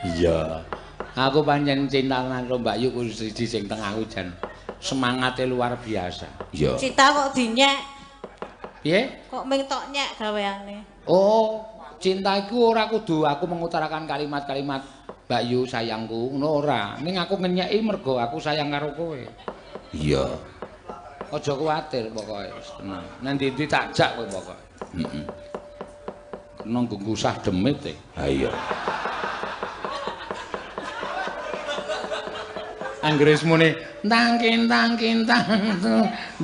Iya. Aku pancen cinta karo Mbak Yu kuwi siji sing tengah jan. Semangate luar biasa. Iya. Cinta kok dinyek. Piye? Kok ming tok nyek gaweane. Oh, cinta iku ora kudu aku mengutarakan kalimat-kalimat Mbak Yu sayangku, ngono ora. Ning aku ngenyeki mergo aku sayang karo kowe. Iya. Aja kuwatir pokoke, wis tenang. Nang ndi-ndi tak jak kowe pokoke. Heeh. Kena nggusah demit e. Ha iya. Anggere semune tang kintang kintang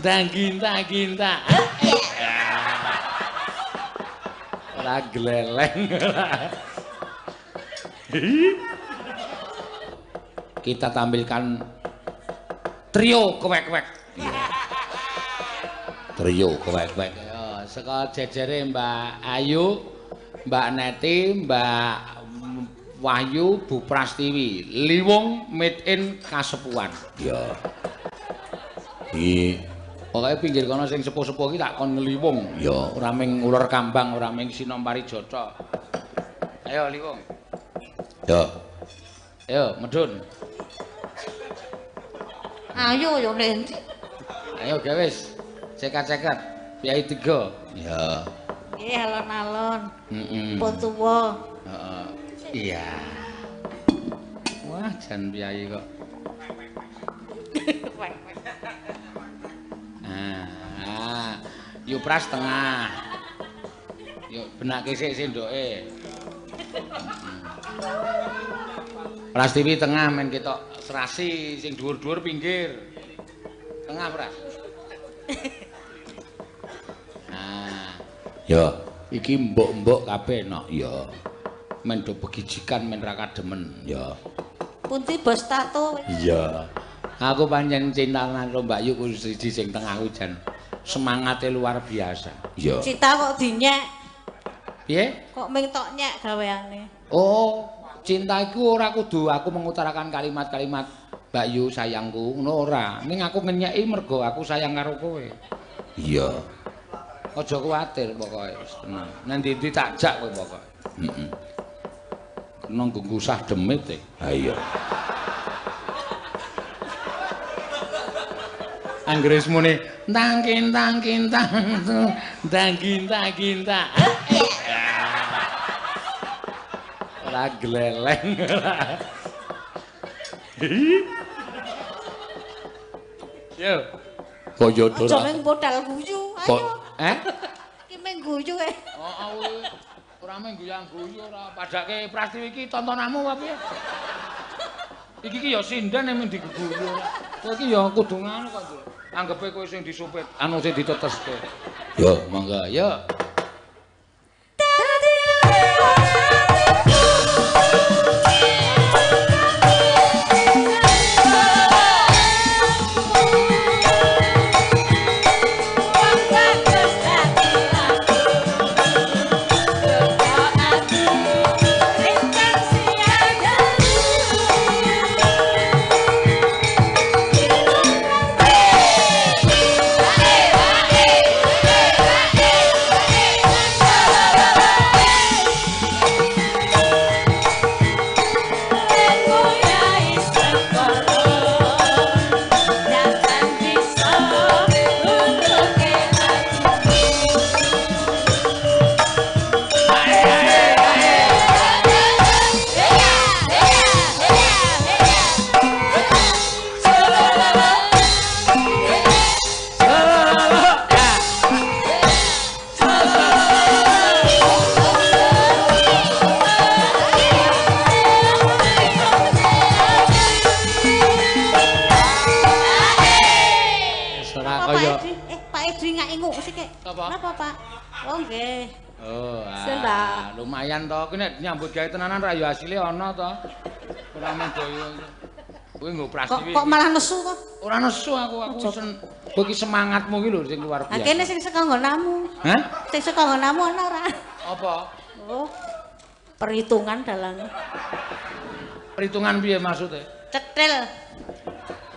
tang kintang kintang. Ora gleleng. Kita tampilkan trio kewek-kewek. Trio kewek-kewek. Ya, saka jejere Mbak Ayu, Mbak Neti, Mbak Wahyu, Bu Prastiwi, Liwung made in Kasepuhan. Ya. Iki pokoke pinggir kono sing sepuh-sepuh iki tak kon ngliwung. Ya, ora ming uler kambang, ora ming sinom parijata. Ayo Liwung. Ya. Ayo medun. Ayo yo nek. Ayo gawe wis. Cekat-cekat. Piyai 3. Ya. Nggih alon-alon. Heeh. Pun tuwa. Heeh. Iya. Wah, jan piyai kok. Nah, yuk Pras tengah. Yuk benake sik sendoke. Prastiwi tengah men ketok serasi sing dhuwur-dhuwur pinggir. Tengah Pras. Nah, ya iki mbok-mbok kabeh nok ya. Men do begijikan men ra kademen ya. Pundi bos tato? Iya. Aku pancen cinta karo Mbak Yu kuwi siji sing tengah jan. Semangate luar biasa. Iya. Cinta kok dinyek. Piye? Kok ming tok nyek gaweane. Oh, cinta iku ora kudu aku mengutarakan kalimat-kalimat Mbak Yu sayangku, ngono ora. Ning aku ngenyeki mergo aku sayang karo kowe. Iya. Aja kuwatir pokoke wis tenang. Nang ndi-ndi tak jak kowe pokoke. Heeh. Kena nggusah demit e. Ha iya. Anggere semune tang kintang kintang tang kintang kintang. Ora gleleng. Yo. Kaya ora. Aja mung modal guyu. Ayo. Eh? Ki mung guyu e. Heeh. Ora mung guyang-guyu ora padake Prastiwi iki tontonanmu apa piye? Iki ki ya sinden nek mung diguyu. Kowe iki ya kudu ngono kok. Anggepe kowe sing disupit, anu sing diteteske. Yo, monggo. Yo. Nyambut gawe tenanan ra ya asile ana to. Ora mung daya. Kuwi nggo Prastiwi. Kok malah nesu to? Ora nesu aku, aku kowe iki semangatmu iki lho sing luar biasa. Ha kene sing saka nggonamu. Hah? Sing saka nggonamu ana ora? Apa? Oh. Perhitungan dalang. Perhitungan piye maksude? Cetil.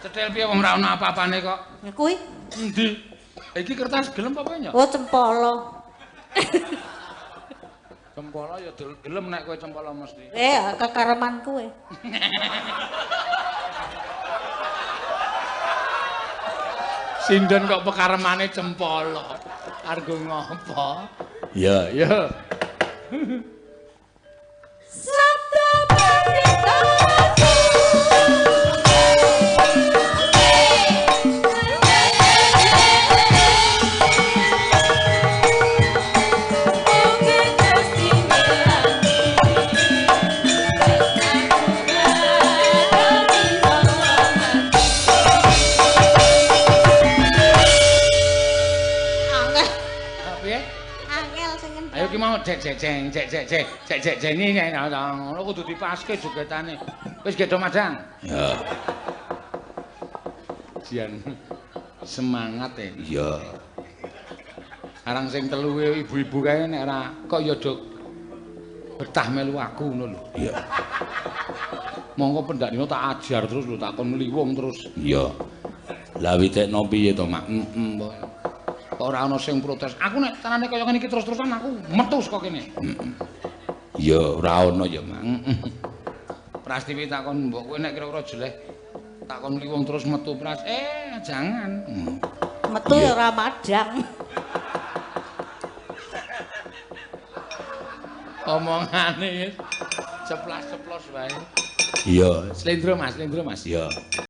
Cetil piye wong ora ana apa-apane kok. Ya kuwi. Endi? Iki kertas gelem apa nya? Oh, cempolo. Cempala ya gelem nek kowe cempala mesti. Kekareman kowe. Sinden kok pekaremane cempala. Argo ngopo? Iya, iya. Sabda Pandita. Ayo ki mau cek cek cek cek cek cek cek cek cek ini ngono kudu dipaske jogetane. Wis gedho madang. Ya. Jian semangat e. Iya. Arang sing telu ibu-ibu kae nek ora kok ya do betah melu aku ngono lho. Iya. Monggo pendak dino tak ajar terus lho, tak kon ngliwung terus. Iya. Lah witekno piye to, Mak? Heeh. Kok ora ana sing protes. Aku nek tanane kaya ngene iki terus-terusan aku metu saka kene. Ya ora ana ya, Mak. Prastiwi takon mbok kowe nek kira-kira jeleh takon liwung terus metu Pras. Jangan. Metu ya ora madang. Omongane ceplas-ceplos wae. Iya, slendro Mas, slendro Mas. Iya.